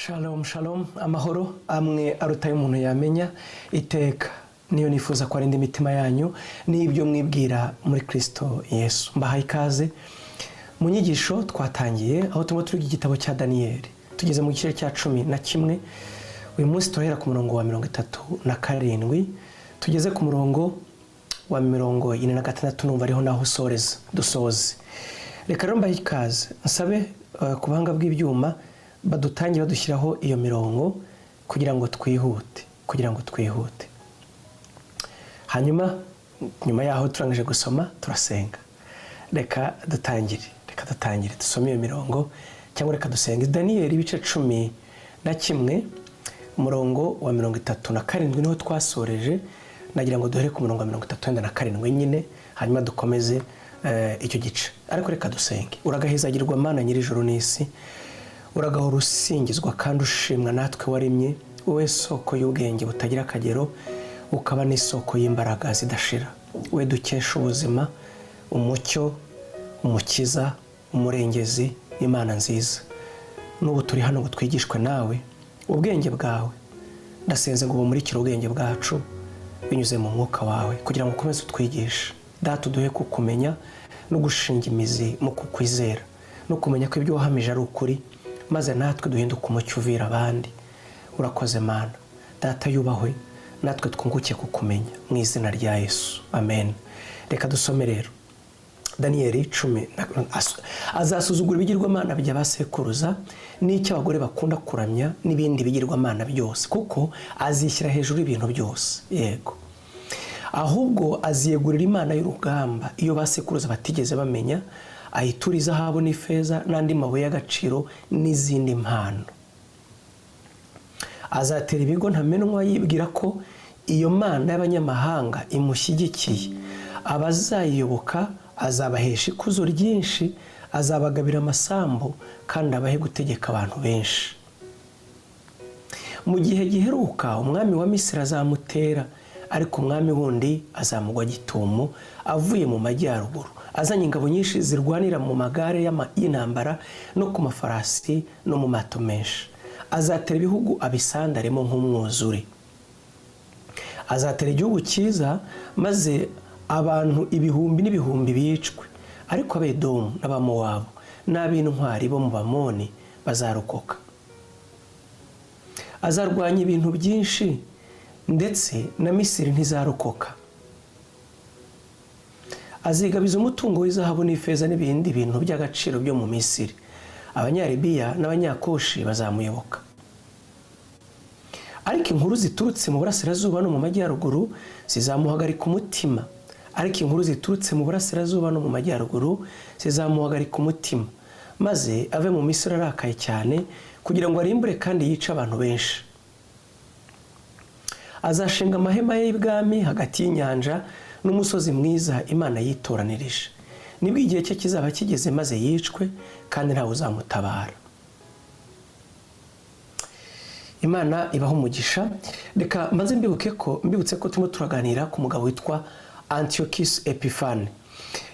Shalom shalom, amahoro amwe aruta y'umuntu yamenya iteka niyo nifuza ko arinda imitima yanyu n'ibyo mwibwira muri Kristo Yesu. Mbahaye ikaze mu nyigisho twatangiye, aho turimo turiga igitabo cya Daniyeli, tugeze mu gice cya 11. Uyu munsi turahera ku murongo wa 37 tugeze ku murongo wa 46, numva ariho naho usoreza dusoze. Reka rero mbahe ikaze, nsabe ku buhanga bw'ibyuma badutangire badushyiraho iyo mirongo kugira ngo twihute. Hanyuma nyuma yaho turangije gusoma turasenga. Reka dutangire dusome iyo mirongo, cyangwa reka dusenge. Daniyeli ibice 11, umurongo wa 37 niho twasoreje. Nagira ngo duhere ku murongo wa 37 nyine, hanyuma dukomeze icyo gice, ariko reka dusenge. Uragahezagirwa Mana nyir'ijuru n'isi, uragahora usingizwa kandi ushimwa natwe waremye, wowe soko y'ubwenge butagira akagero, ukaba n'isoko y'imbaraga zidashira, we dukesha ubuzima, umucyo, umukiza, umurengezi, Imana nziza. N'ubu turi hano ngo twigishwe nawe ubwenge bwawe. Ndasenze ngo bumurikire ubwenge bwacu binyuze mu mwuka wawe, kugira ngo ukomeze utwigishe. Data, uduhe kukumenya no gushinga imizi mu kukwizera no kumenya ko ibyo wahamije ari ukuri, maze natwe duhinduke umucyo uvira abandi. Urakoze Mana. Data yubahwe, natwe twunguke kukumenya, mu izina rya Yesu, amen. Reka dusome rero Daniyeli 10. Azasuzugura ibigirwamana bya basekuruza n'icyo abagore bakunda kuramya n'ibindi bigirwamana byose, kuko azishyira hejuru y'ibintu byose. Yego, ahubwo aziyegurira Imana y'urugamba, iyo basekuruza batigeze bamenya, ayitura izahabu n'ifeza n'andi mabuye y'agaciro n'izindi mpano. Azatera ibigo ntamenwa yibwira ko iyo mana y'abanyamahanga imushyigikiye. Abazayiyoboka azabahesha ikuzo ryinshi, azabagabira amasambu kandi abahe gutegeka abantu benshi. Mu gihe giheruka umwami wa Misiri azamutera, ariko umwami wundi azamugwa gitumo avuye mu majyaruguru, azanye ingabo nyinshi zirwanira mu magare y'intambara no ku mafarasi no mu mato menshi. Azatera ibihugu abisandaremo nk'umwuzure. Azatera igihugu cyiza, maze abantu ibihumbi n'ibihumbi bicwe, ariko Abedomu n'Abamowabu n'ab'intwari bo mu Bamoni bazarokoka. Azarwanya ibintu byinshi, ndetse na Misiri ntizarokoka. Azigabiza umutungo w'izahabu n'ifeza n'ibindi bintu by'agaciro byo mu Misiri. Abanyaribiya n'Abanyakoshi bazamuyoboka. Ariko inkuru ziturutse mu burasirazuba no mu majyaruguru zizamuhagarika umutima. Ariko inkuru ziturutse mu burasirazuba no mu majyaruguru zizamuhagarika umutima, maze ave mu Misiri arakaye cyane, kugira ngo arimbure kandi yice abantu benshi. Azashinga amahema ye y'ibwami hagati y'inyanja n'umusozi mwiza Imana yitoranirije. Nibwo igihe cye kizaba kigeze, maze yicwe, kandi ntawe uzamutabara. Imana ibaha umugisha. Reka mbanze mbibuke ko mbibutse ko turimo turaganira ku mugabo witwa Antiochus Epiphanes.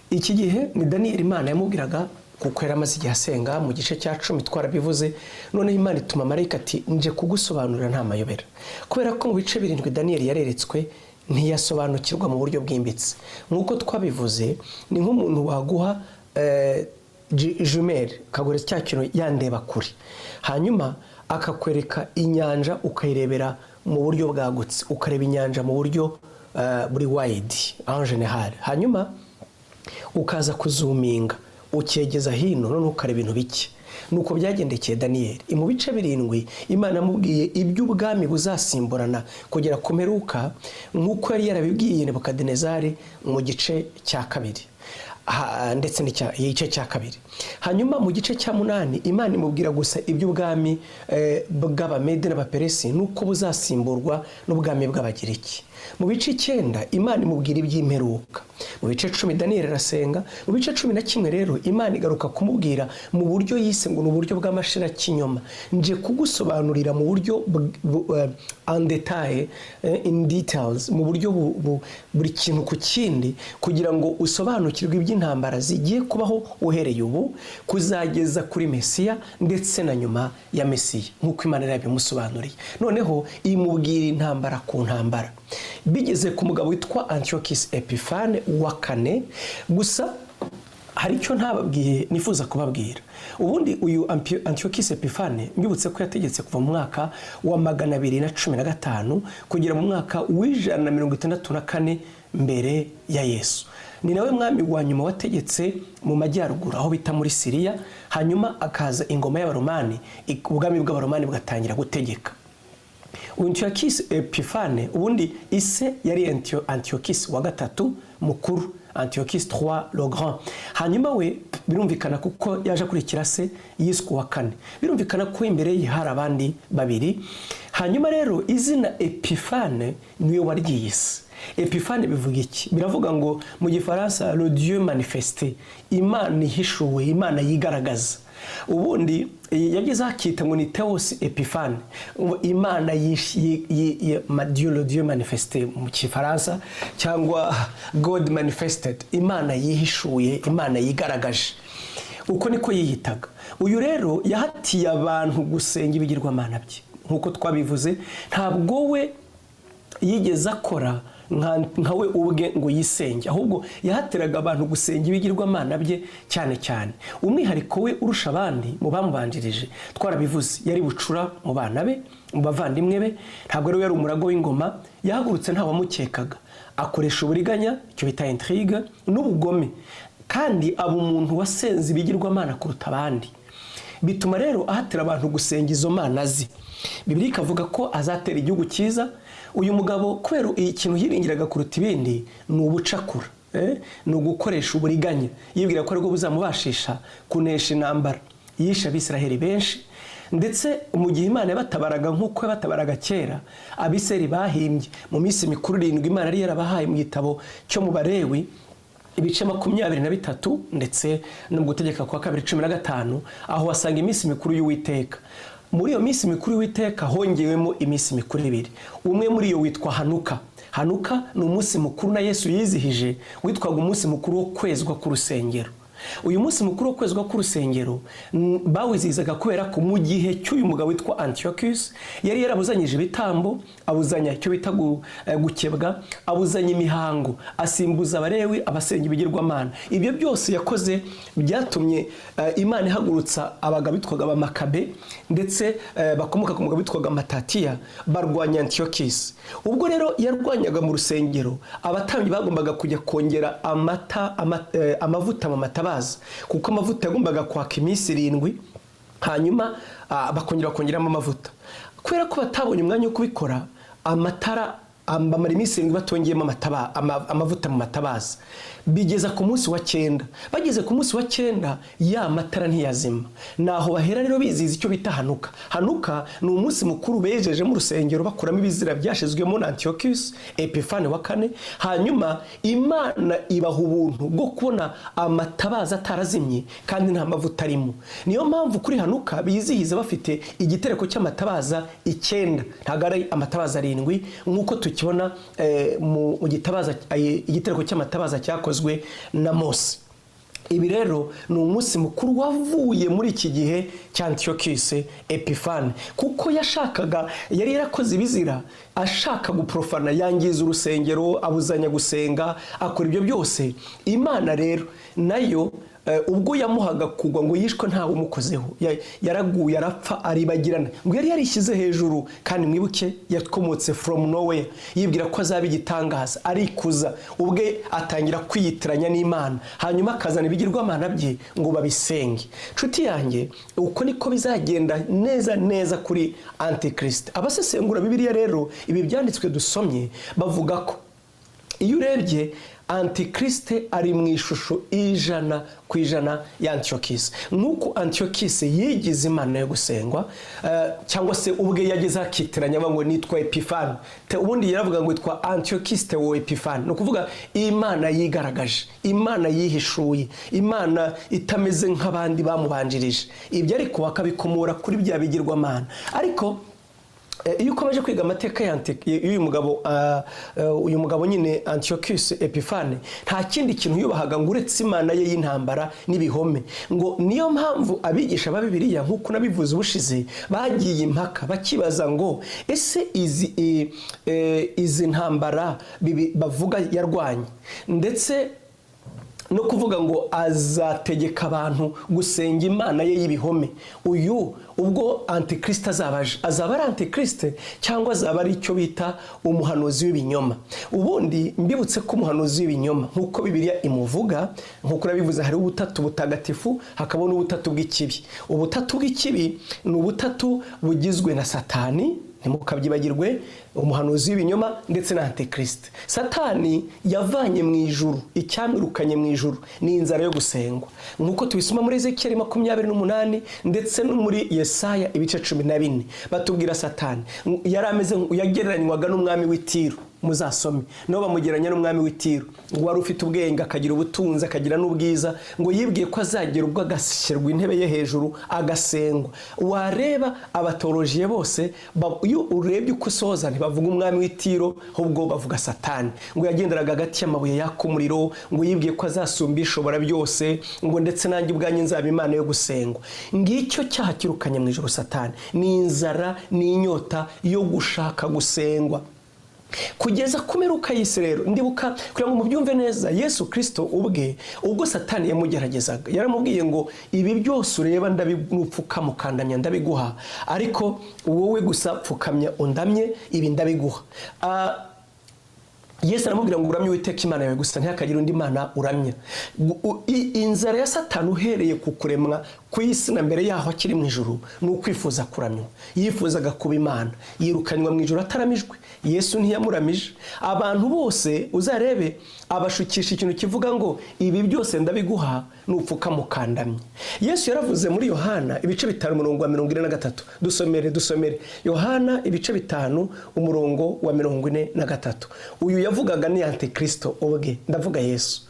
Iki gihe ni Daniyeli Imana yamubwiraga, kuko yari amaze igihe asenga. Mu gice cya 10 twarabivuze. Noneho Imana ituma marayika ati: "Nje kugusobanurira nta mayobera," kubera ko mu bice 7 Daniyeli yareretswe, ntiyasobanukirwa mu buryo bwimbitse. Nk'uko twabivuze, ni nk'umuntu waguha jumelle, akagura cya kintu yandeba kure, hanyuma akakwereka inyanja, ukayirebera mu buryo bwagutse, ukareba inyanja mu buryo buri wide en général, hanyuma ukaza kuzoominga ukegeza hino, noneho ukareba ibintu bike. Nuko byagendekeye Daniyeli. Mu bice 7 Imana yamubwiye iby'ubwami buzasimburana kugera ku mperuka, nk'uko yari yarabibwiye Nebukadinezari mu gice cya kabiri ndetse n'igice cya kabiri. Hanyuma mu gice cya munani Imana imubwira gusa iby'ubwami bw'Abamede n'Abaperesi n'uko buzasimburwa n'ubwami bw'Abagiriki. Mu bice 9 Imana imubwira iby'imperuka. Mu bice 10 Daniyeli arasenga. Mu bice 11 rero Imana igaruka kumubwira mu buryo yise ngo ni uburyo bw'amashirakinyoma: "Nje kugusobanurira mu buryo en détail, in details, mu buryo buri kintu ku kindi, kugira ngo usobanukirwe iby'intambara y'Imana n'ibyo bw'intambara zigiye kubaho uhereye ubu kuzageza kuri Mesiya, ndetse na nyuma ya Mesiya, nk'uko Imana yabimusobanuriye. Noneho imubwira intambara ku ntambara, bigeze ku mugabo witwa Antiochus Epifane wa kane. Gusa hari icyo ntababwiye nifuza kubabwira. Ubundi uyu Antiochus Epifane, mbibutse ko yategetse kuva mu mwaka wa 215 kugera mu mwaka wa 164 mbere ya Yesu. Ni nawe mwami wa nyuma wategetse mu majyaruguru, aho bita muri Siriya. Hanyuma akaza ingoma y'Abaromani, ubwami bw'Abaromani bugatangira gutegeka. Antiochus Epifane, ubundi ise yari Antiochus wa gatatu mukuru, Antiochus III le Grand. Hanyuma we birumvikana kuko yaje akurikira se, yiswe uwa kane. Birumvikana ko imbere ye hari abandi babiri. Hanyuma rero izina Epifane niwe waryiyise. Epifane bivuga iki? Biravuga ngo mu Gifaransa "le Dieu manifesté", Imana ihishuwe, Imana yigaragaza. Ubundi yageze akita ngo ni Theos Epifane, Imana, Dieu, le Dieu manifesté mu Gifaransa, cyangwa God manifested, Imana yihishuye, Imana yigaragaje. Uko niko yiyitaga. Uyu rero yahatiye abantu gusenga ibigirwamana bye, nk'uko twabivuze. Ntabwo we yigeze akora nka we ubwe ngo yisenge, ahubwo yahatiraga abantu gusenga ibigirwamana bye cyane cyane. Umwihariko we urusha abandi mu bamubanjirije, twarabivuze, yari bucura mu bana be, mu bavandimwe be. Ntabwo ari we yari umurago w'ingoma. Yahagurutse ntawamukekaga, akoresha uburiganya, icyo bita intrigue, n'ubugome, kandi aba umuntu wasenze ibigirwamana kuruta abandi. Bituma rero ahatira abantu gusenga izo mana ze. Bibiliya ikavuga ko azatera igihugu cyiza. Uyu mugabo, kubera ikintu yiringiraga kuruta ibindi ni ubucakura, ni ugukoresha uburiganya, yibwira ko aribwo buzamubashisha kunesha intambara. Yishe Abisiraheli benshi, ndetse mu gihe Imana yabatabaraga nk'uko yabatabaraga kera. Abisiraheli bahimbye mu minsi mikuru irindwi Imana yari yarabahaye mu gitabo cyo mu Barewi ibice 23, ndetse no mu Gutegeka kwa Kabiri 15, aho wasanga iminsi mikuru y'Uwiteka. Muri iyo minsi mikuru y'Uwiteka hongewemo iminsi mikuru ibiri. Umwe muri iyo witwa Hanuka. Hanuka ni umunsi mukuru na Yesu yizihije, witwaga umunsi mukuru wo kwezwa k'urusengero. Uyu munsi mukuru wo kwezwa k'urusengero bawizihizaga kubera ko mu gihe cy'uyu mugabo witwa Antiochus yari yarabuzanyije ibitambo, abuzanya icyo bita gukebwa, abuzanya imihango, asimbuza Abarewi abasenga ibigirwamana. Ibyo byose yakoze byatumye Imana ihagurutsa abagabo bitwaga Abamakabe, ndetse bakomoka ku mugabo witwaga Matatiya, barwanya Antiochus. Ubwo rero yarwanyaga mu rusengero, abatambyi bagombaga kujya kongera amata, amavuta mu matabaza, kuko amavuta yagombaga kwaka iminsi 7, hanyuma bakongera bakongeramo amavuta. Kubera ko batabonye umwanya wo kubikora, amatara bamara iminsi 7 batongeyemo amavuta mu matabaza. Bigeza ku munsi wa cyenda. Bageze ku munsi wa cyenda, ya matara ntiyazima. Naho bahera rero bizihiza icyo bita Hanuka. Hanuka ni umunsi mukuru bejeje mu rusengero, bakuramo ibizira byashyizwemo na Antiochus Epifane wa kane. Hanyuma Imana ibaha ubuntu bwo kubona amatabaza atarazimye kandi nta mavuta arimo. Niyo mpamvu kuri Hanuka bizihiza bafite igitereko cy'amatabaza 9, ntabwo ari amatabaza 7 nk'uko tukibona mu gitabaza, igitereko cy'amatabaza cyakozwe na Mose. Ibi rero ni umunsi mukuru wavuye muri iki gihe cya Antiochus Epifane, kuko yashakaga, yari yarakoze ibizira, ashaka guprofana, yangiza urusengero, abuzanya gusenga, akora ibyo byose. Imana rero nayo ubwo yamuhaga kugwa, ngo yishwe ntawe umukozeho. Yaraguye arapfa, aribagirana, ngo yari yarishyize hejuru. Kandi mwibuke yakomotse from nowhere, yibwira ko azaba igitangaza, arikuza ubwe, atangira kwiyitiranya n'Imana, hanyuma akazana ibigirwamana bye ngo babisenge. Nshuti yanjye, uko niko bizagenda neza neza kuri Antikristo. Abasesengura Bibiliya rero, ibi byanditswe dusomye, bavuga ko iyo urebye Antikirisite ari mu ishusho 100% ya Antiyokisi. Nk'uko Antiyokisi yigize imana yo gusengwa, cyangwa se ubwe yageze akitiranya ngo nitwa Epifani. Ubundi yaravuga ngo yitwa Antiyokisi Tewo Epifani, ni ukuvuga Imana yigaragaje, Imana yihishuye, Imana itameze nk'abandi bamubanjirije. Ibyo ariko bakabikomora kuri bya bigirwamana. Ariko Iyo ukomeje kwiga amateka y'uyu mugabo, uyu mugabo nyine Antiochus Epiphanes, nta kindi kintu yubahaga ngo uretse imana ye y'intambara n'ibihome. Ngo niyo mpamvu abigisha ba Bibiliya, nk'uko nabivuze ubushize, bagiye impaka bakibaza ngo ese izi ntambara bavuga yarwanye, ndetse no kuvuga ngo azategeka abantu gusenga imana ye y'ibihome, uyu ubwo antikristo azaba aje, azaba ari antikristo cyangwa azaba ari icyo bita umuhanuzi w'ibinyoma? Ubundi mbibutse ko umuhanuzi w'ibinyoma, nk'uko Bibiliya imuvuga, nk'uko nabivuze, hariho ubutatu butagatifu, hakaba n'ubutatu bw'ikibi. Ubutatu bw'ikibi ni ubutatu bugizwe na Satani, ntimukabyibagirwe, umuhanuzi w'ibinyoma ndetse na antikristo. Satani yavanye mu ijuru, icyamwirukanye mu ijuru ni inzara yo gusengwa, nk'uko tubisoma muri Ezekiyeli 28 ndetse no muri Yesaya ibice 14. Batubwira Satani yari ameze, yagereranywaga n'umwami w'Itiro. Muzasome, nabo bamugereranya n'umwami w'Itiro, ngo wari ufite ubwenge, akagira ubutunzi, akagira n'ubwiza, ngo yibwiye ko azagera ubwo agashyirwa intebe ye hejuru, agasengwa. Wareba abatorojiye bose, iyo urebye uko usoza, ntibavuga umwami w'Itiro, ahubwo bavuga Satani. Ngo yagenderaga hagati y'amabuye yaka umuriro, ngo yibwiye ko azasumba Ishobora byose, ngo ndetse nanjye ubwanjye nzaba imana yo gusengwa. Ngicyo cyaha kirukanye mu ijuru Satani, ni inzara, ni inyota yo gushaka gusengwa kugeza ku mperuka y'isi. Rero ndibuka, kugira ngo mubyumve neza, Yesu Kirisito ubwe, ubwo Satani yamugeragezaga, yaramubwiye ngo ibi byose ureba nupfukama ukandamya ndabiguha, ariko wowe gusa pfukamya undamye, ibi ndabiguha. Yesu aramubwira ngo uramye Uwiteka Imana yawe gusa, ntihakagire undi mana uramya. Inzara ya Satani uhereye ku kuremwa ku isi na mbere yaho akiri mu ijuru ni ukwifuza kuramywa. Yifuzaga kuba imana, yirukanywa mu ijuru ataramijwe. Yesu ntiyamuramije. Abantu bose uzarebe abashukisha ikintu kivuga ngo ibi byose ndabiguha nupfuka mukandamye. Yesu yaravuze muri Yohana ibice 5, umurongo wa 43. Dusomere Yohana ibice 5, umurongo wa 43. Uyu yavugaga ni antikristo ubwe, ndavuga Yesu.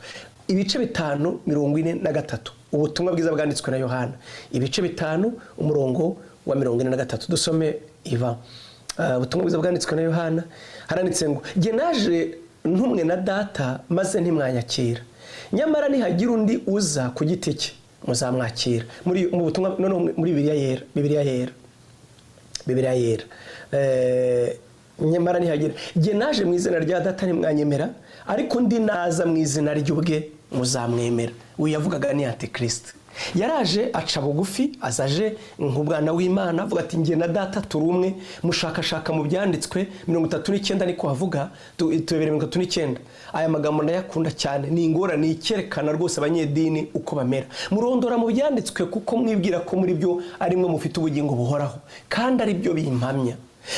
Ibice 5, 43, Ubutumwa bwiza bwanditswe na Yohana, ibice 5, umurongo wa 43. Dusome iva Ubutumwa bwiza bwanditswe na Yohana. Haranditse ngo jye naje ntumwe na Data, maze ntimwanyakira, nyamara nihagira undi uza ku giti cye muzamwakira. Muri mu butumwa, noneho muri Bibiliya yera, Bibiliya yera, Bibiliya yera. Nyamara nihagira, jye naje mu izina rya Data ntimwanyemera, ariko undi naza mu izina ry'ubwe muzamwemera. Uyu yavugaga ni antikristo. Yaraje aca bugufi, azaje nk'umwana w'Imana, avuga ati njye na Data turi umwe, mushakashaka mu byanditswe. 39 niko havuga, turebere 39. Aya magambo ndayakunda cyane, ni ingorane icyerekana rwose abanyedini uko bamera. Murondora mu byanditswe kuko mwibwira ko muri byo arimwe mufite ubugingo buhoraho, kandi ari byo bimpamya.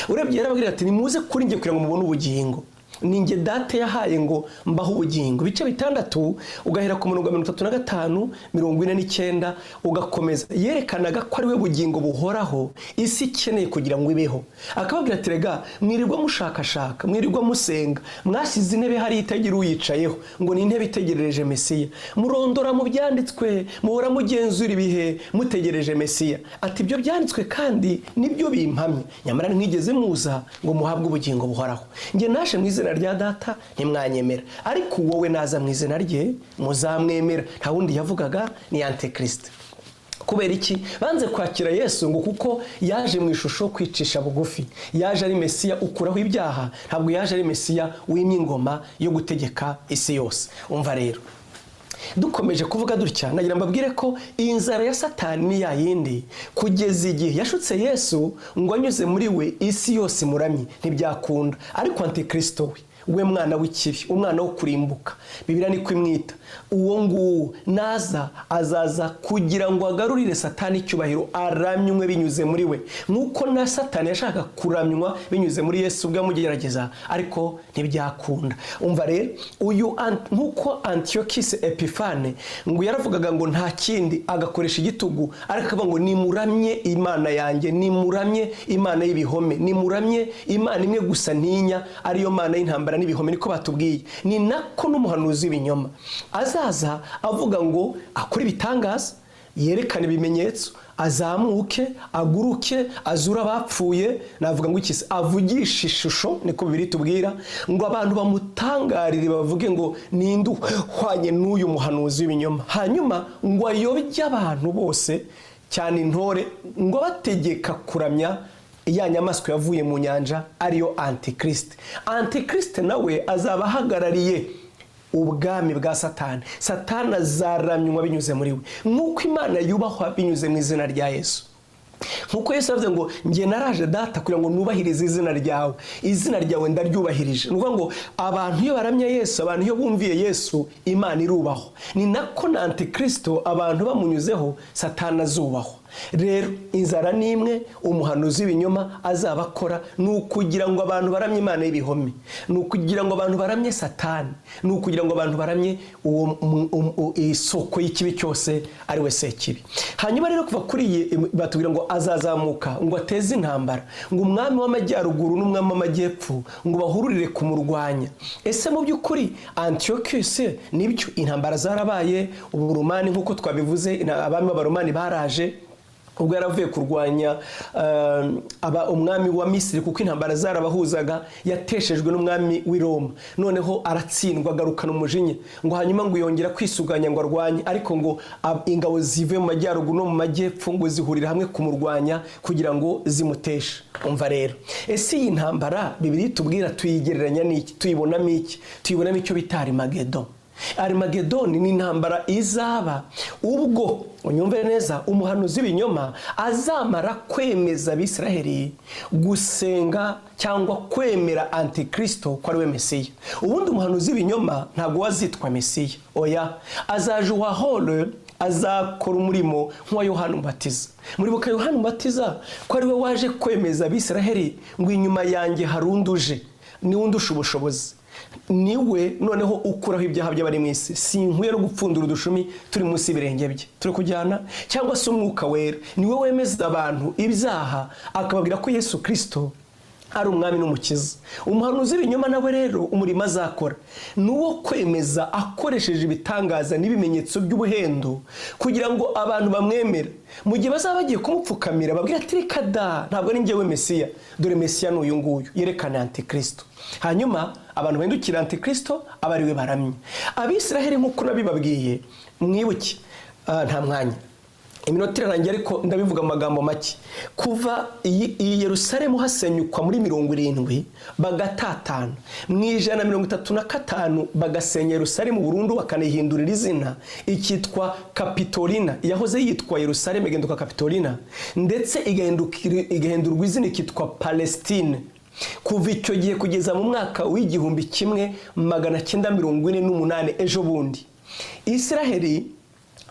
Urebye yarababwira ati nimuze kuri njye kugira ngo mubone ubugingo, ni njye Data yahaye ngo mbaho ubugingo. Ibice 6, ugahera ku murongo wa 35, 49, ugakomeza, yerekanaga ko ari we bugingo buhoraho isi ikeneye kugira ngo ibeho. Akababwira ati rega mwirirwa mushakashaka, mwirirwa musenga, mwashyize intebe hariya itagira uyicayeho, ngo ni intebe itegerereje Mesiya. Murondora mu byanditswe, muhora mugenzura ibihe, mutegereje Mesiya. Ati ibyo byanditswe kandi nibyo bimpamye, nyamara ntimwigeze muza ngo muhabwe ubugingo buhoraho. Njye naje mu izina rya Data ntimwanyemera, ariko wowe naza mu izina rye muzamwemera. Nta wundi yavugaga, ni antikristo. Kubera iki banze kwakira Yesu? Ngo kuko yaje mu ishusho kwicisha bugufi, yaje ari Mesiya ukuraho ibyaha, ntabwo yaje ari Mesiya wimye ingoma yo gutegeka isi yose. Umva rero, dukomeje kuvuga dutya, nagira mbabwire ko iyi nzara ya Satani ni ya yindi kugeza igihe yashutse Yesu ngo anyuze muri we isi yose imuramye, ntibyakunda. Ariko antikristo we mwana w'ikibi, umwana wo kurimbuka, Bibiliya niko imwita, uwo nguwo naza azaza kugira ngo agarurire Satani icyubahiro, aramywe binyuze muri we, nk'uko na Satani yashaka kuramywa binyuze muri Yesu ubwo amugerageza, ariko ntibyakunda. Umva rero, uyu nk'uko Antiyokisi Epifane ngo yaravugaga ngo nta kindi, agakoresha igitugu, ariko akavuga ngo nimuramye imana yanjye, nimuramye imana y'ibihome, nimuramye imana imwe gusa ntinya, ariyo mana y'intambara n'ibihome, niko batubwiye. Ni nako n'umuhanuzi w'ibinyoma azaza avuga ngo akore ibitangaza, yerekane ibimenyetso, Azamuke, aguruke, azure abapfuye. Navuga ngo iki se? Avugishe ishusho, niko Bibiliya itubwira, ngo abantu bamutangarire, bavuge ngo: "Ninde uhwanye n'uyu muhanuzi w'ibinyoma?" Hanyuma ngo ayobye abantu bose, cyane intore, ngo bategeka kuramya ya nyamaswa yavuye mu nyanja, ariyo Antikristo. Antikristo nawe azaba ahagarariye ubwami bwa Satani. Satani azaramywa binyuze muri we, nk'uko Imana yubahwa binyuze mu izina rya Yesu, nk'uko Yesu yavuze ngo: "Njye naraje, Data, kugira ngo nubahirize izina ryawe, izina ryawe ndaryubahirije." Ni ukuvuga ngo abantu iyo baramya Yesu, abantu iyo bumviye Yesu, Imana irubahwa. Ni nako na Antikristo, abantu bamunyuzeho, Satani azubahwa. Rero inzara ni imwe. Umuhanuzi w'ibinyoma azaba akora ni ukugira ngo abantu baramye imana y'ibihome, ni ukugira ngo abantu baramye Satani, ni ukugira ngo abantu baramye uwo isoko y'ikibi cyose, ari we Sekibi. Hanyuma rero kuva kuri iyi, batubwira ngo azazamuka ngo ateze intambara, ngo umwami w'amajyaruguru n'umwami w'amajyepfo ngo bahururire kumurwanya. Ese mu by'ukuri Antiochus, nibyo, intambara zarabaye. Uburumani, nk'uko twabivuze, abami b'Abaromani baraje ubwo yaravuye kurwanya umwami wa Misiri, kuko intambara zarabahuzaga. Yateshejwe n'umwami w'i Roma, noneho aratsindwa, agarukana umujinya, ngo hanyuma ngo yongera kwisuganya ngo arwanye, ariko ngo ingabo zivuye mu majyaruguru no mu majyepfo ngo zihurira hamwe kumurwanya kugira ngo zimuteshe. Umva rero, ese iyi ntambara Bibiliya itubwira tuyigereranya n'iki? Tuyibonamo iki? Tuyibonamo icyo bita Arimagedon. Arimagedoni ni intambara izaba ubwo, unyumve neza, umuhanuzi w'ibinyoma azamara kwemeza Abisiraheli gusenga cyangwa kwemera Antikristo ko ari we Mesiya. Ubundi umuhanuzi w'ibinyoma ntabwo wazitwa Mesiya, oya. Azaje uwahore azakora umurimo nk'uwa Yohani Umubatiza. Muribuka Yohani Umubatiza ko ari we waje kwemeza Abisiraheli ngo: "Inyuma yanjye hari undi uje, niwe undusha ubushobozi, niwe noneho ukuraho ibyaha by'abari mu isi, sinkwiye no gupfundura udushumi turi munsi y'ibirenge bye." Turi kujyana? Cyangwa se Umwuka Wera niwe wemeza abantu ibyaha, akababwira ko Yesu Kirisito ari umwami n'umukiza. Umuhanuzi w'ibinyoma nawe rero umurimo azakora ni uwo kwemeza akoresheje ibitangaza n'ibimenyetso by'ubuhendo, kugira ngo abantu bamwemere. Mu gihe bazaba bagiye kumupfukamira, babwira ati: "Reka da, ntabwo ari njyewe Mesiya, dore Mesiya ni uyu nguyu." Yerekana Antikristo, hanyuma abantu bahindukira Antikristo, aba ari we baramye. Abisiraheli, nk'uko nabibabwiye, mwibuke, nta mwanya, iminota irarangiye, ariko ndabivuga mu magambo make. Kuva iyi Yerusalemu hasenyukwa muri 70, bagatatana mu 135, bagasenya Yerusalemu burundu, bakanayihindurira izina ikitwa Kapitolina. Yahoze yitwa Yerusalemu igahinduka Kapitolina, ndetse igahindurwa izina ikitwa Palestine. Kuva icyo gihe kugeza mu mwaka w'1948, ejo bundi, Israheli,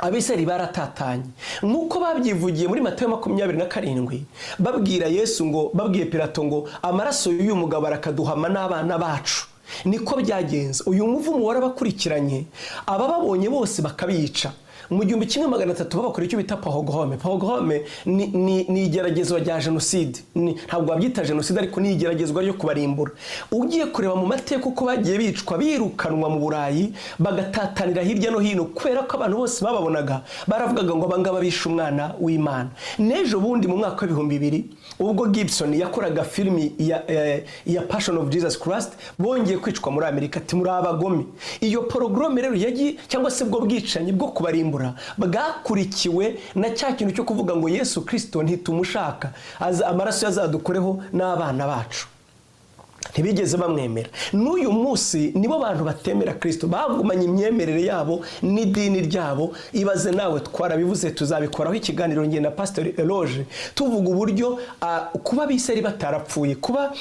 Abisirayeli baratatanye, nk'uko babyivugiye muri Matayo 27, babwira Yesu ngo, babwiye Pilato ngo: "Amaraso y'uyu mugabo arakaduhama n'abana bacu." Niko byagenze. Uyu muvumo warabakurikiranye, abababonye bose bakabica. Mu 1300 babakora icyo bita pogrom. Pogrom ni igeragezwa rya jenoside. Ntabwo wabyita jenoside, ariko ni igeragezwa ryo kubarimbura. Ugiye kureba mu mateka uko bagiye bicwa, birukanwa mu Burayi, bagatatanira hirya no hino, kubera ko abantu bose bababonaga baravugaga ngo: "Abangaba bishe umwana w'Imana." N'ejo bundi mu mwaka w'2000, ubwo Gibson yakoraga filimi ya Passion of Jesus Christ, bongeye kwicwa muri Amerika, ati: "Muri abagome." Iyo pogrom rero yagiye, cyangwa se ubwo bwicanyi bwo kubarimbura, bwakurikiwe na cya kintu cyo kuvuga ngo: "Yesu Kirisito ntitumushaka, amaraso azadukoreho n'abana bacu." Ntibigeze bamwemera. N'uyu munsi nibo bantu batemera Kirisito, bagumanye imyemerere yabo n'idini ryabo. Ibaze nawe, twarabivuze, tuzabikoraho ikiganiro njye na Pasiteri Eloge, tuvuga uburyo kuba Abisirayeli batarapfuye, kuba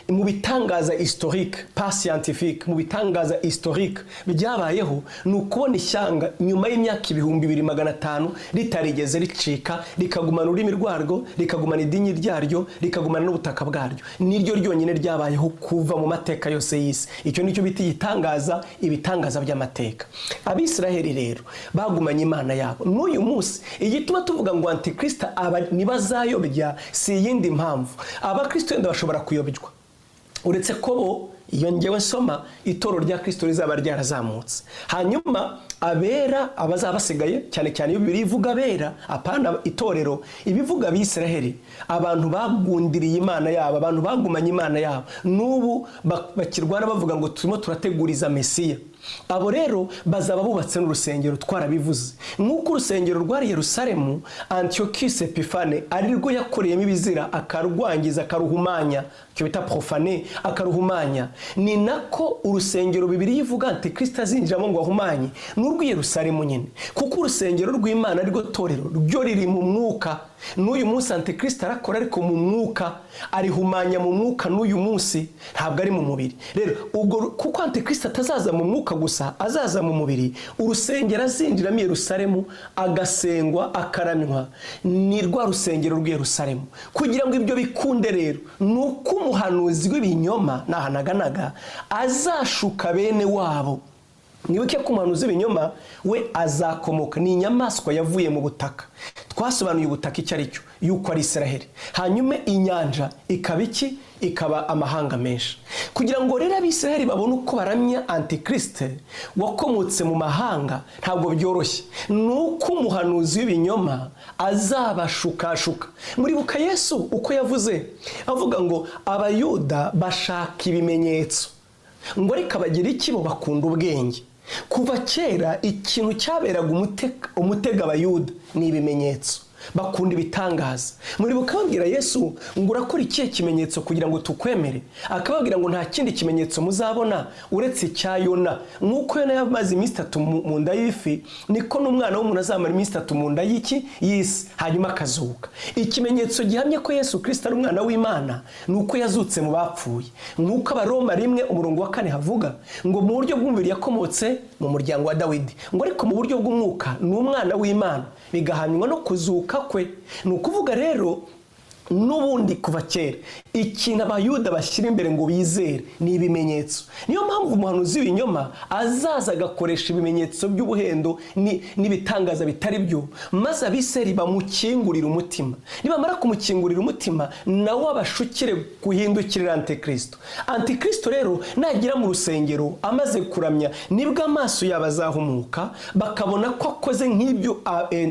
mu bitangaza historique, pas scientifique, mu bitangaza historique byabayeho, ni ukubona ishyanga nyuma y'imyaka 2500 ritarigeze ricika, rikagumana ururimi rwarwo, rikagumana idini ryaryo, rikagumana n'ubutaka bwaryo. Niryo ryonyine ryabayeho kuva mu mateka yose y'isi. Icyo nicyo bita igitangaza, ibitangaza by'amateka. Abisiraheli rero bagumanye Imana yabo. N'uyu munsi igituma tuvuga ngo Antikristo aba ntibazayobya, si iyindi mpamvu. Abakristo wenda bashobora kuyobywa, uretse ko bo Iyo ngewe nsoma, itorero rya Kirisito rizaba ryarazamutse, hanyuma abera abazaba basigaye, cyane cyane iyo Bibiliya ivuga abera, apana itorero, ibivuga Abisiraheli, abantu bagundiriye Imana yabo, abantu bagumanye Imana yabo, n'ubu bakirwana bavuga ngo turimo turateguriza Mesiya. Abo rero bazaba bubatse n'urusengero. Twarabivuze, nk'uko urusengero rwari Yerusalemu, Antiyokisi Epifane ari rwo yakoreyemo ibizira, akarwangiza, akaruhumanya, icyo bita profane, akaruhumanya, ni nako urusengero Bibiliya ivuga Antikristo azinjiramo ngo ahumanye ni urw'i Yerusalemu nyine, kuko urusengero rw'Imana, arirwo torero, ryo riri mu mwuka. N'uyu munsi Antikristo arakora, ariko mu mwuka, arihumanya mu mwuka n'uyu munsi, ntabwo ari mu mubiri. Rero ubwo kuko Antikristo atazaza mu mwuka gusa, azaza mu mubiri, urusengero azinjiramo i Yerusalemu agasengwa, akaramywa, ni rwa rusengero rw'i Yerusalemu. Kugira ngo ibyo bikunde rero, ni uko umuhanuzi w'ibinyoma nahanaganaga azashuka bene wabo. Mwibuke ko umuhanuzi w'ibinyoma we azakomoka, ni inyamaswa yavuye mu butaka. Twasobanuye ubutaka icyo ari cyo, yuko ari Israheli, hanyuma inyanja ikaba iki? Ikaba amahanga menshi. Kugira ngo rero Abisiraheli babone uko baramya Antikristo wakomotse mu mahanga, ntabwo byoroshye, ni uko umuhanuzi w'ibinyoma azabashukashuka. Muribuka Yesu uko yavuze, avuga ngo Abayuda bashaka ibimenyetso, ngo ariko Abagiriki bo bakunda ubwenge. Kuva kera ikintu cyaberaga umutego Abayuda ni ibimenyetso, bakunda ibitangaza. Muribuka babwira Yesu ngo urakora ikihe kimenyetso kugira ngo tukwemere? Akababwira ngo nta kindi kimenyetso muzabona uretse icya Yona. Nk'uko Yona yamaze iminsi 3 mu nda y'ifi, niko n'Umwana w'umuntu azamara iminsi 3 mu nda y'iki? Y'isi, hanyuma akazuka. Ikimenyetso gihamya ko Yesu Kirisito ari Umwana w'Imana ni uko yazutse mu bapfuye, nk'uko Abaroma 1 umurongo wa 4 havuga ngo mu buryo bw'umubiri yakomotse mu muryango wa Dawidi, ngo ariko mu buryo bw'umwuka ni Umwana w'Imana, bigahamywa no kuzuka kwe. Ni ukuvuga rero n'ubundi kuva kera ikintu Abayuda bashyira imbere ngo bizere ni ibimenyetso. Niyo mpamvu umuhanuzi w'ibinyoma azaza agakoresha ibimenyetso by'ubuhendo n'ibitangaza bitari byo, maze Abiseri bamukingurira umutima. Nibamara kumukingurira umutima, nawe abashukire guhindukirira Antikristo. Antikristo rero nagera mu rusengero amaze kuramya, nibwo amaso yabo azahumuka, bakabona ko akoze nk'ibyo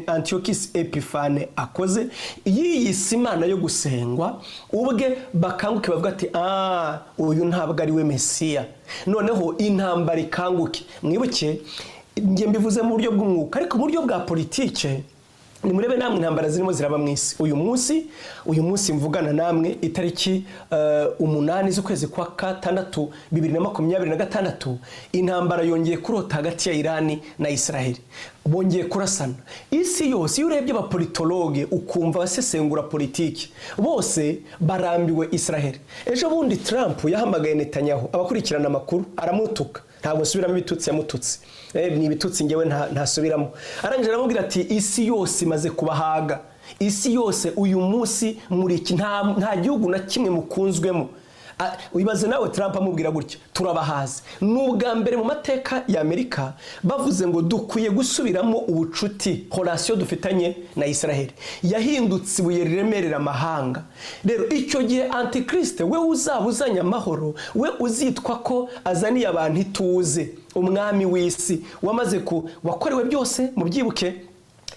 Antiyokisi Epifane akoze, yiyise Imana yo gusengwa ubwe, bakanguke bavuga ati: "Ah, uyu ntabwo ari we Mesiya." Noneho intambara ikanguke. Mwibuke, njye mbivuze mu buryo bw'umwuka, ariko mu buryo bwa politike, nimurebe namwe intambara zirimo ziraba mu isi uyu munsi. Uyu munsi mvugana namwe, itariki 8 z'ukwezi kwa gatandatu 2026, intambara yongeye kurota hagati ya Irani na Israel, bongeye kurasana. Isi yose, iyo urebye abapolitologue, ukumva abasesengura politiki, bose barambiwe Israel. Ejo bundi Trump yahamagaye Netanyahu, abakurikirana amakuru, aramutuka. Ntabwo nsubiramo ibitutsi yamututse, ni ibitutsi ngewe ntasubiramo. Arangije aramubwira ati: "Isi yose imaze kubahaga, isi yose uyu munsi muri iki nta gihugu na kimwe mukunzwemo." Wibaze nawe Trump amubwira gutya: "Turabahaze." Ni ubwa mbere mu mateka ya Amerika bavuze ngo dukwiye gusubiramo ubucuti, relation dufitanye na Israel yahindutse ibuye riremerera amahanga. Rero icyo gihe Antikristo we uzaba uzanye amahoro, we uzitwa ko azaniye abantu ituze, umwami w'isi wamaze ku wakorewe byose, mubyibuke,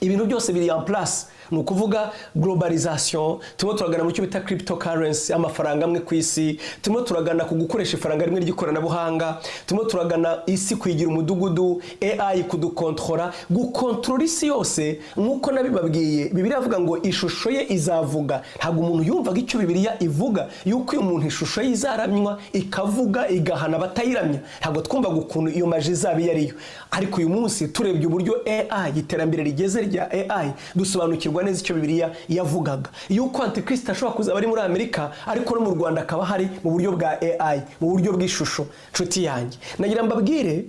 ibintu byose biri en place, ni ukuvuga globalization, turimo turagana mu cyo bita cryptocurrency, amafaranga amwe ku isi, turimo turagana ku gukoresha ifaranga rimwe ry'ikoranabuhanga, turimo turagana isi kwigira umudugudu, AI kudukontorora, gukontorora isi yose. Nk'uko nabibabwiye, Bibiliya avuga ngo ishusho ye izavuga. Ntabwo umuntu yumvaga icyo Bibiliya ivuga, yuko uyu muntu ishusho ye izaramywa, ikavuga, igahana abatayiramya. Ntabwo twumvaga ukuntu iyo magie izaba iyo ariyo, ariko uyu munsi turebye uburyo AI, iterambere rigeze rya AI, dusobanukirwa neza icyo Bibiliya yavugaga, yuko Antikristo ashobora kuzaba ari muri Amerika, ariko no mu Rwanda akaba hari mu buryo bwa AI, mu buryo bw'ishusho. Nshuti yanjye, nagira mbabwire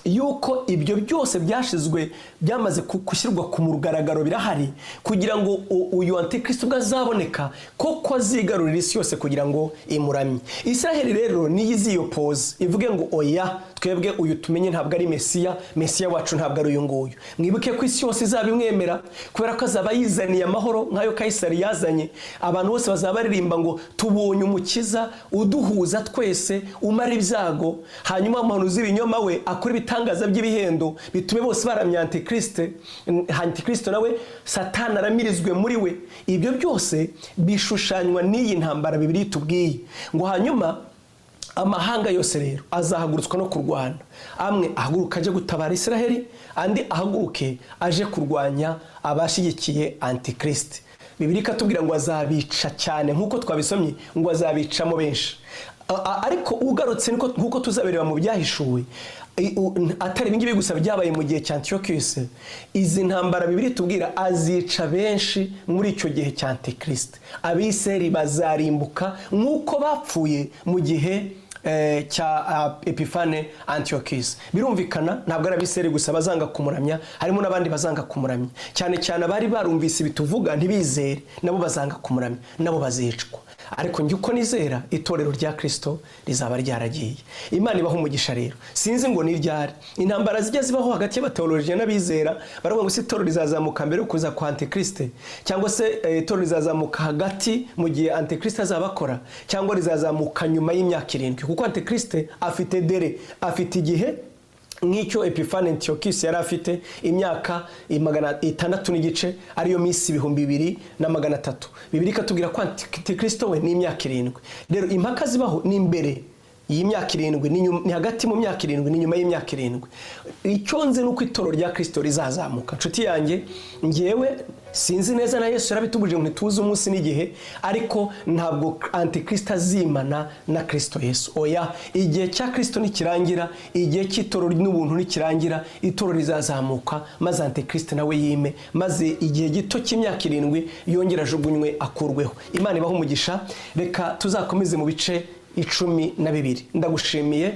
Yuko ibyo byose byashizwe, byamaze gushyirwa ku mugaragaro, birahari kugira ngo uyu antikristo ubwo azaboneka koko azigarurira isi yose kugira ngo imuramye. Israheli rero niyo iziyopoza, ivuge ngo: "Oya, twebwe uyu tumenye ntabwo ari Mesiya, Mesiya wacu ntabwo ari uyu nguyu." Mwibuke ko isi yose izaba imwemera kubera ko azaba yizaniye amahoro nk'ayo Kayisari yazanye. Abantu bose bazaba baririmba ngo: "Tubonye umukiza uduhuza twese, umara ibyago." Hanyuma umuhanuzi w'ibinyoma we akora ibitangaza by'ibihendo bitume bose baramya antikristo. Antikristo nawe, Satani aramirizwe muri we. Ibyo byose bishushanywa n'iyi ntambara Bibiliya itubwiye ngo hanyuma amahanga yose rero azahagurutswa no kurwana, amwe ahaguruka aje gutabara Israheli, andi ahaguruke aje kurwanya abashyigikiye antikristo. Bibiliya ikatubwira ngo azabica cyane, nk'uko twabisomye ngo azabicamo benshi. Ariko ugarutse nk'uko tuzabireba mu Byahishuwe, atari ibingibi gusa byabaye mu gihe cya Antiyokisi. Izi ntambara Bibiliya itubwira, azica benshi muri icyo gihe cya antikristo. Abiseri bazarimbuka nk'uko bapfuye mu gihe cya Epifane Antiyokisi. Birumvikana, ntabwo ari abiseri gusa bazanga kumuramya, harimo n'abandi bazanga kumuramya, cyane cyane abari barumvise ibituvuga ntibizere, nabo bazanga kumuramya, nabo bazicwa. Ariko njye uko nizera, itorero rya Kirisito rizaba ryaragiye. Imana ibaha umugisha. Rero sinzi ngo ni ryari. Intambara zijya zibaho hagati y'abateolojiya n'abizera, baravuga ngo: "Se itorero rizazamuka mbere yo kuza kwa antikristo, cyangwa se itorero rizazamuka hagati mu gihe antikristo azaba akora, cyangwa rizazamuka nyuma y'imyaka 7?" Kuko antikristo afite délai, afite igihe nk'icyo Epifane Antiyokisi yari afite, imyaka 600 n'igice, ariyo minsi 2300. Bibiliya ikatubwira ko antikristo we ni imyaka 7. Rero impaka zibaho ni imbere y'imyaka 7, ni hagati mu myaka 7, ni nyuma y'imyaka 7. Icyo nzi ni uko itorero rya Kirisito rizazamuka. Nshuti yanjye, ngewe sinzi neza, na Yesu yarabitubujije ngo ntituze umunsi n'igihe, ariko ntabwo antikristo azimana na Kirisito Yesu, oya. Igihe cya Kirisito nikirangira, igihe cy'itorero n'ubuntu nikirangira, itorero rizazamuka, maze antikristo nawe yime, maze igihe gito cy'imyaka 7 yongera ajugunywe, akurweho. Imana ibahe umugisha. Reka tuzakomeze mu bice 12. Ndagushimiye.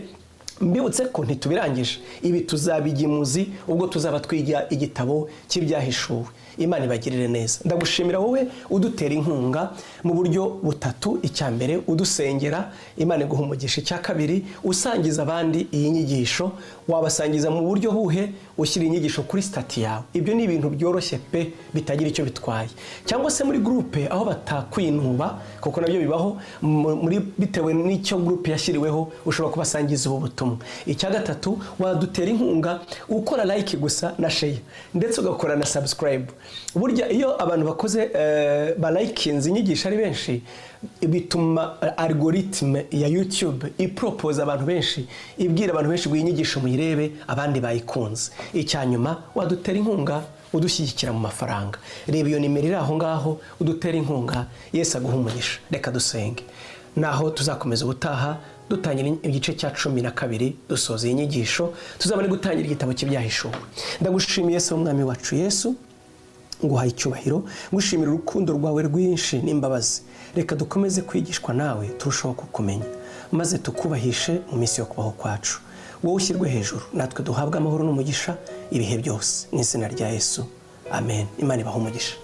Mbibutse ko ntitubirangije, ibi tuzabijya imuzi ubwo tuzaba twiga igitabo cy'Ibyahishuwe. Imana ibagirire neza. Ndagushimira wowe udutera inkunga mu buryo butatu. Icya mbere, udusengera, Imana iguha umugisha. Icya kabiri, usangiza abandi iyi nyigisho. Wabasangiza mu buryo buhe? Ushyira inyigisho kuri status yawe, ibyo ni ibintu byoroshye pe, bitagira icyo bitwaye, cyangwa se muri groupe aho batakwinuba, kuko nabyo bibaho muri bitewe n'icyo groupe yashyiriweho, ushobora kubasangiza ubu butumwa. Icya gatatu, wadutera inkunga ukora like gusa na share, ndetse ugakora na subscribe. Burya iyo abantu bakoze barayikinze inyigisho ari benshi, bituma algorithme ya YouTube iporopoza abantu benshi, ibwira abantu benshi ngo iyi nyigisho muyirebe, abandi bayikunze. Icya nyuma, wadutera inkunga udushyigikira mu mafaranga. Reba iyo nimero iri aho ngaho, udutera inkunga. Yesu aguha umugisha. Reka dusenge. Naho tuzakomeza ubutaha, dutangira igice cya 12, dusoza iyi nyigisho, tuzabone gutangira igitabo cy'Ibyahishuwe. Ndagushimiye Yesu, Umwami wacu Yesu, nguhaye icyubahiro, ngushimira urukundo rwawe rwinshi n'imbabazi. Reka dukomeze kwigishwa nawe, turushaho kukumenya, maze tukubahishe mu minsi yo kubaho kwacu. Wowe ushyirwe hejuru, natwe duhabwe amahoro n'umugisha ibihe byose, mu izina rya Yesu, amen. Imana ibahe umugisha.